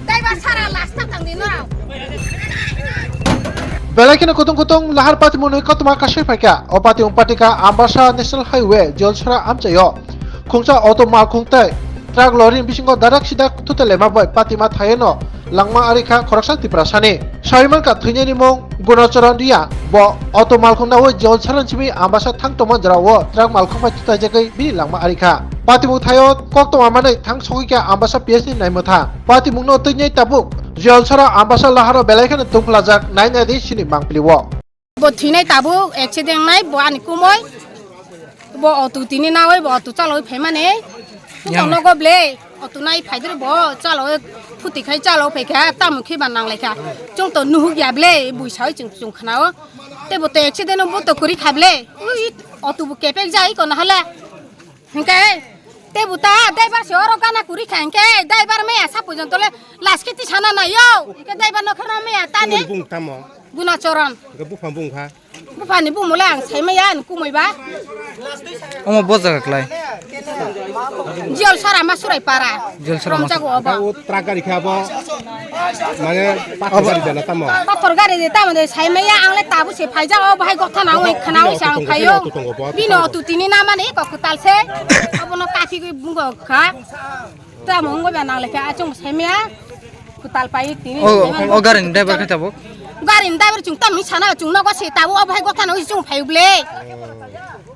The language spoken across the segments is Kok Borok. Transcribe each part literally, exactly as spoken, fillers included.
Kaiba sara last ta tang di norao. Belai kheno kutung kutung lahar patimungni koktwma kasui phaikha. O patimung patikha Ambasa National Highway, Jolsora amchaio. Khungsa auto malkhung tei truck lorry ni bisingo dadak sidak thutelema bai patima thaino langma arikha khoroksa Tiprasani. Sawi mankha thwinani mung Gunacharan Riya. Bo auto malkhung nawi Jolsora simi Ambasa thang tongma jorao truck malkhung bai thutaijagwi bini langma arikha. Patimung thaio koktwma manwi thang sogwikha Ambasa P S ni naimwtha. Patimungno twi nai tabuk Jolsora Ambasa laharo belai kheno tungphlajak nai nai di sini mangpili o. Bo thwinai tabuk accident nai bo ani kumui. Bo auto tini nawi bo auto chaloi phaimani. Tong nogo ble auto nai phaidri bo chaloi phuti khai chaloi phaikha tamo khiba nanglaikha. Chwng to nuhuk ya ble buisai chwng chwng khnao. Tei bo to accident bo to kwrwi kha ble. Ui auto bo kepek jai kono hala. Hingke, tei buta, driver se oro gana kuri kha, hingke, driver meya sa pujon tole, laske ti sana na yo, hingke driver no khana meya tani. Bumung bung tamo. Guna choron. Hingke bupha bung kha. Bupha ni bumung le ang sai meya, ang kumui ba. Omo bo jaga klai. Jol sara ma surai para. Jol sara ma. Romjago obo. O truck gari kha bo. Mane pathor gari jana tamo. Pathor gari de tamo de sai meya, ang le tabu se phaijak o bahai gotha na oi khana oi sang phaio. Bino tu tini na mane ko kutal se. Abono kathi gwi bungo kha. Tamo ngo ba nang le kha achung sai meya. Kutal pai tini. O, o gari ni driver kha tabo. Gari ni driver chung tam ni sana chung no go se tabu o bahai gotha na oi chung phaio ble.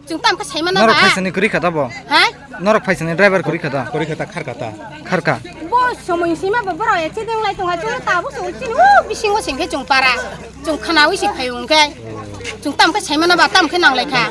Chwng tam khe saimano ba. Norok phaisani kwrwi kha tabo? Ha? Norok phaisani driver kwrwi kha ta? Kwrwi kha ta, khar kha ta. Khar kha. Bo somoi sima bo borok accident lai tongha, chwng tabuk se chini u bisingo sengkhe chwng para. Chwng khnawi se phaio hwnkhe. Chwng tam khe saimano ba, tam khe nang lai kha.